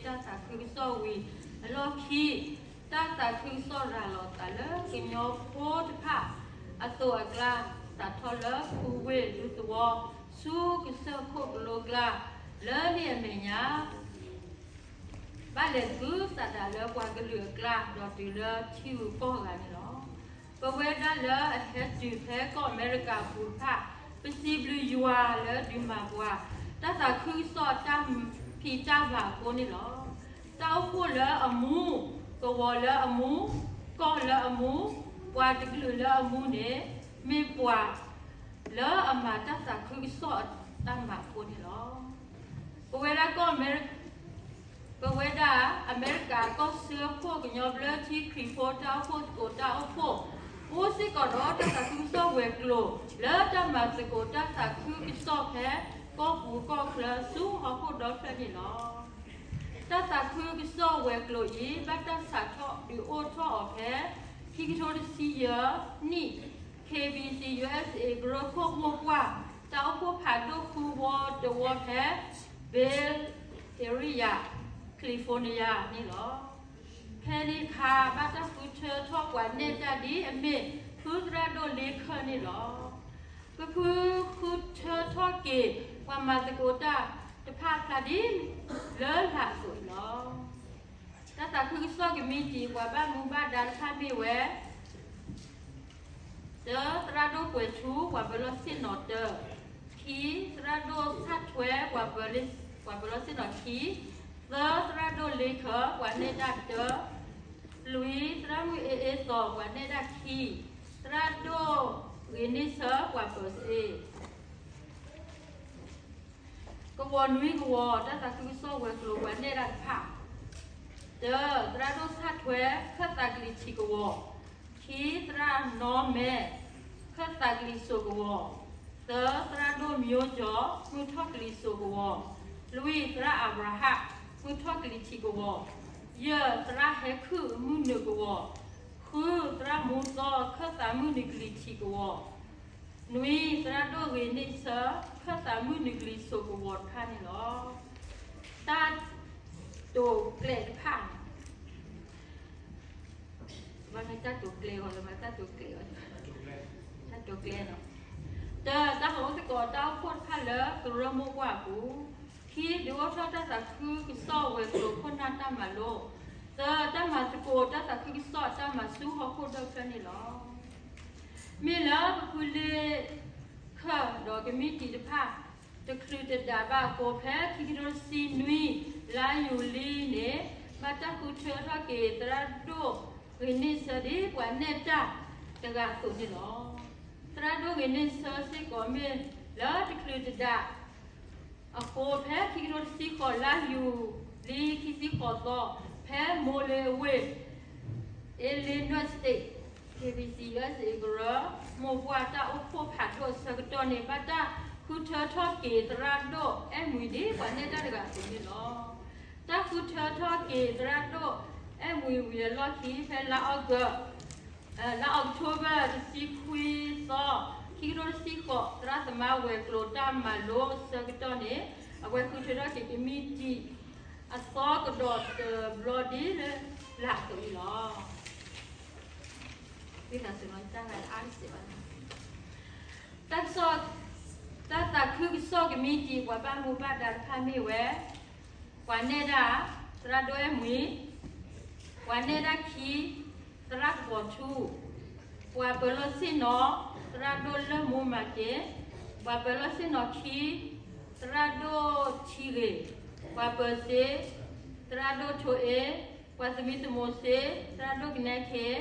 တၢ်သးခုကစီၣ်ဝံၤအလီၢ်ခံ, တၢ်သးခုကစီၣ်ရၤလီၤသးလၢကညီဖိတဖၣ်အသိးအကျါ, စးထီၣ်လၢပုၢ်ဝဲၢ်ဒူသဝီ, ဆူကစၢၢ်ခိၣ်ကလိကျါ, လၢလံာ်အမဲာ်ညါ ဘၣ်လဲၤသုးစးဒးလၢပှၤကလုာ်အကျါ, ဒီးတုၤလၢထံဂုၤကီၢ်ဂၤန့ၣ်လီၤ. ပဝဲဒၣ်လၢအဟဲတုၤဖဲကီၢ်အမဲရကၤအပူၤတဖၣ်, ပစံးဘျုးယွၤလၢဒုးမၤပှၤ တၢ်သးခုကစီၣ်အတၢ်ဖံးတၢ်မၤအဃိန့ၣ်လီၤ. တၢ်အိၣ်ဖှိၣ်လၢအမူ, ကဝီၤလၢအမူ, ကီၢ်လၢအမူ, ပှၤတကလုာ်လၢအမူန့ၣ်, မ့ၢ်ပှၤ လၢအမၤတၢ်သးခုကစီၣ်အတၢ်မၤအဃိန့ၣ်လီၤ. ပဝဲဒၣ်ကီၢ်အမဲရကၤ, ပဝဲဒၣ်အမဲရကၤကီၢ်စၢဖှိၣ် ကညီဘျၢထံခရံာ်ဖိတၢ်အိၣ်ဖှိၣ်သကိးတၢ်အိၣ်ဖှိၣ်, အိၣ်စ့ၢ်ကီးဒီးတၢ်သးခုကစီၣ်ဝဲၤကျိၤ လၢတၢ်မၤသကိးတၢ်သးခုကစီၣ်ဖဲကီၢ်ပူၤကီၢ်ချၢဆူဟီၣ်ခိၣ်ဒီဖျၢၣ်န့ၣ်လီၤ. တၢ်သးခုကစီၣ်ဝဲၤကျိၤအံၤ ဘၣ်တၢ်စးထီၣ်ဒုးအိၣ်ထီၣ်အီၤဖဲ ခံကထိတဆံယဲၢ်နံၣ် K B C U S A ကရၢခိၣ်မိၢ်ပှၢ် တၢ်အိၣ်ဖှိၣ်ဖးဒိၣ်ဃုဝီတဝီဖဲ Bay Area, California န့ၣ်လီၤ. ဖဲန့ၣ်အခါ ဘၣ်တၢ်ဃုထၢထီၣ်ပှၤနဲၣ်တၢ်ဒ်အမ့ၢ် ဖုသရၣ်ဒိၣ်လ့ခၢၣ်န့ၣ်လီၤ. ပဖုဃုထၢထီၣ်က့ၤ ပှၤမၤသကိးတၢ်တဖၣ်အဖျါဒ်လၢလာ်အသိးန့ၣ်လီၤ. တၢ်သးခုကစီၣ်ကမံးတံာ် ပှၤဘၣ်မူဘၣ်ဒါတဖၣ်မ့ၢ်ဝဲ တၢ, သရၣ်ဒိၣ်ကွဲၤထူ ပှၤပၢၤလီၢ်ဆ့ၣ်နီၤတၢ, ခံ, သရၣ်ဒိၣ်ဆၣ်ထွဲ ပှၤပၢၤလီၢ်ဆ့ၣ်နီၤခံ, သၢ, သရၣ်ဒိၣ်လ့ခၢၣ် ပှၤနဲၣ်တၢ်တၢ, လွံၢ်, သရၣ်မုၣ်အ့အ့သီၣ် ပှၤနဲၣ်တၢ်ခံ, သရၣ်ဒိၣ်ဂ့ၤန့ၢ်ဆၢ ပှၤပၢၤစ့ ကဝီၤနွံကဝီၤ တၢ်သးခုကစီၣ်ဝဲၤကျိၤ ပှၤနဲၣ်တၢ်တဖၣ်, တၢ, သရၣ်ဒိၣ်ဆၣ်ထွဲ ခၢၣ်သးကလံၤထံးကဝီၤ, ခံ, သရၣ်နီမဲ ခၢၣ်သးကလံၤစိးကဝီၤ, သၢ, သရၣ်ဒိၣ်မၠိကၠီ မုၢ်ထီၣ်ကလံၤစိးကဝီၤ, လွံၢ်, သရၣ်အၤဘြၤဟၣ် မုၢ်ထီၣ်ကလံၤထံးကဝီၤ, ယဲၢ်, သရၣ်ဟဲခုၣ် မုၢ်နုာ်ကဝီၤ, ဃု, သရၣ်မူသီ ခၢၣ်သးမုၢ်နုာ်ကလံၤထံးကဝီၤ, နွံ, သရၣ်ဒိၣ်ဂ့ၤန့ၢ်ဆၢ ခၢၣ်သးမုၢ်နုာ်ကလံၤစိးကဝီၤတဖၣ်န့ၣ်လီၤ. တၢ်တိာ်ကျဲတဖၣ်န့ၣ် ဘၣ်မ့ၢ်တၢ်တိာ်ကျဲအီၤလၢ ဘၣ်တၢ်တိာ်ကျဲအီၤ, တၢ်တိာ်ကျဲလီၤ. တၢ, တၢ်ဟးအိၣ်သကိးတၢ်အိၣ်ဖှိၣ်တဖၣ်လၢကရၢမိၢ်ပှၢ်အပူၤ, ခံ, ဒုးအိၣ်ထီၣ်တၢ်သးခုကစီၣ်ဝဲၤကျိၤခိၣ်နၢ်တၢ်မၤလိ, သၢ, တၢ်မၤသကိးတၢ်သးခုကစီၣ်အတၢ်မၤဆူဟီၣ်ခိၣ်ဒီဖျၢၣ်န့ၣ်လီၤ. မ့ၢ်လၢပဖုလ့ခၢၣ်ဒီးကမံးတံာ်တဖၣ် တချုးတဒးဘၣ်အဃိ ဖဲခံကထိတဆံနွံ လါယူၤလံန့ၣ် ဘၣ်တၢ်ဃုထၢထီၣ်က့ၤ သရၣ်ဒိၣ်ဂ့ၤန့ၢ်ဆၢ ဒ်ပှၤနဲၣ်တၢ်တဂၤအသိးန့ၣ်လီၤ. သရၣ်ဒိၣ်ဂ့ၤန့ၢ်ဆၢစ့ၢ်ကီးမ့ၢ်လၢတချုးတဒးအဃိ ဖဲခံကထိတဆံဃိး လါယူၤလံ ခံဆံဃိးသီ ဖဲ Moline အဝ့ၢ် Illinois State, K B C U S A ကရၢမိၢ်ပှၢ် တၢ်အိၣ်ဖှိၣ်ဖးဒိၣ်အဆၢကတီၢ်န့ၣ် ဘၣ်တၢ်ဃုထၢထီၣ်က့ၤ သရၣ်ဒိၣ်အဲၣ်မှံၤ ဒ်ပှၤနဲၣ်တၢ်တဂၤအသိးန့ၣ်လီၤ. တၢ်ဃုထၢထီၣ်က့ၤ သရၣ်ဒိၣ်အဲၣ်မှံၤဝံၤအလီၢ်ခံ ဖဲလါအီကူး လါအီးကထိဘၢၣ် တဆံခွံသီ, ခံကထိတဆံဃိး သရၣ်သမါဝဲၤကျိၤတၢ်မၤလိအဆၢကတီၢ်န့ၣ် အဝဲဃုထၢထီၣ်က့ၤကမံးတံာ်အသီကဒီးတဘျီဒ်လၢလာ်အသိးန့ၣ်လီၤ. ဝံသးစူၤနီၤ တၢ်ဂၤအါတစဲးဘၣ်. တၢ်ကစီၣ်, တၢ်သးခုကစီၣ်ကမံးတံာ် ပှၤဘၣ်မူဘၣ်ဒါတဖၣ်မ့ၢ်ဝဲ ပှၤနဲၣ်တၢ်, သရၣ်ဒိၣ်အဲၣ်မှံၤ, ပှၤနဲၣ်တၢ်ခံ, သရၣ်ကပီၤထူ, ပှၤပၢၤလီၢ်ဆ့ၣ်နီၤ, သရၣ်ဒိၣ်လၢၢ်မူမၤက့ၤ, ပှၤပၢၤလီၢ်ဆ့ၣ်နီၤခံ, သရၣ်ဒိၣ်ထံဂ့ၤ, ပှၤပၢၤစ့, သရၣ်ဒိၣ်ထိအ့, ပှၤသမံသမိးစ့, သရၣ်ဒိၣ်ကနဲခ့,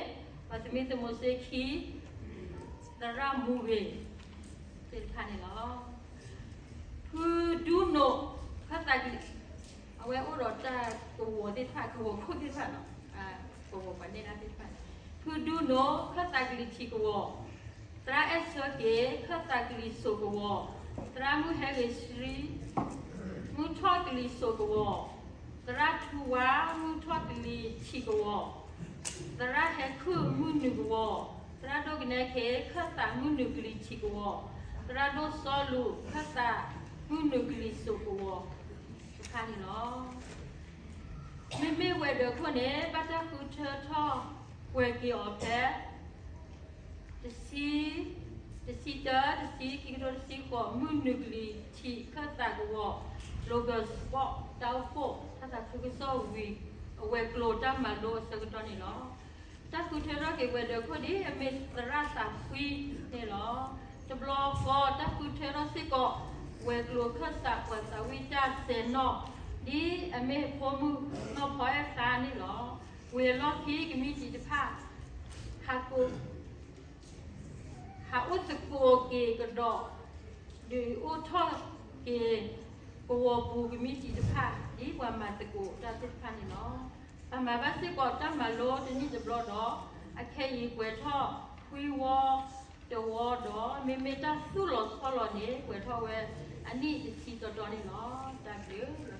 ပှၤသမံသမိးစ့ခံ, သရၣ်မူဂ့ၤ သ့ၣ်တဖၣ်န့ၣ်လီၤ. ဖုဒူနိး ခၢၣ်သးကလံၤ, အဝဲအိၣ်ဒီးတၢ်ကဝီၤသ့ၣ်တဖၣ် ကဝီၤခိၣ်သ့ၣ်တဖၣ်လီၤ. ကဝီၤပှၤနဲၣ်တၢ်သ့ၣ်တဖၣ်, ဖုဒူနိး ခၢၣ်သးကလံၤထံးကဝီၤ, သရၣ်အဲၣ်ဆၢက့ၤ ခၢၣ်သးကလံၤစိးကဝီၤ, သရၣ်မုၢ်ဟဲဂ့ၤဆှံ မုၢ်ထီၣ်ကလံၤစိးကဝီၤ, သရၣ်ထူဝါ မုၢ်ထီၣ်ကလံၤထံးကဝီၤ, သရၣ်ဟဲခုၣ် မုၢ်နုာ်ကဝီၤ, သရၣ်ဒိၣ်ကနဲခ့ ခၢၣ်သးမုၢ်နုာ်ကလံၤထံးကဝီၤ, သရၣ်ဒိၣ်စီလူး ခၢၣ်သးမုၢ်နုာ်ကလံၤစိးကဝီၤတဖၣ်န့ၣ်လီၤ. အခိၣ်န့ၣ် ဘၣ်တၢ်ဃုထၢထီၣ်ကွဲၤက့ၤအီၤဖဲ တဆံ, တဆံတၢ, တဆံခံကထိတဆံဃိး မုၢ်နုာ်ကလံၤထံးခၢၣ်သးကဝီၤ Logan Sport တၢ်အိၣ်ဖှိၣ် တၢ်သးခုကစီၣ်ဝံၤ အဝဲၤကျိၤတၢ်မၤလိအဆၢကတီၢ်န့ၣ်လီၤ. တၢ်ဃုထၢထီၣ်က့ၤဝဲၤဒၢးခိၣ်ဒ်အမ့ၢ် သရၣ်သးဖှံန့ၣ်လီၤ. တဘျီဃီ တၢ်ဃုထၢထီၣ်စ့ၢ်ကီး ဝဲၤကျိၤခၢၣ်စးပှၤသးဝံၣ်တၢ်စဲၤနီၣ် ဒ်အမ့ၢ်ဖိမုၣ်နီၢ်ဖီအဲၣ်သါန့ၣ်လီၤ. ဝံၤအလီၢ်ခံကမံးတံာ်တဖၣ် ဟးကိး ဟးအိၣ်သကိးက့ၤကဒီး ဒုးအိၣ်ထီၣ်က့ၤ ကဝီၤပူၤကမံးတံာ်တဖၣ် ဒ်ပှၤမၤသကိးတၢ်သ့ၣ်တဖၣ်န့ၣ်လီၤ. ပမၤဘၣ်စ့ၢ်ကီးတၢ်မၤလိတနံၣ်တဘျီဒီး အခဲအံၤပှဲၤထီၣ်ခွံဝီတဝီဒီး မ့မ့ၢ်တၢ်သူၣ်လီၤဆီလီၤန့ၣ် ပှဲၤထီၣ်ဝဲအနံၣ်တဆံတီတီန့ၣ်လီၤ. တၢ်ဘျုး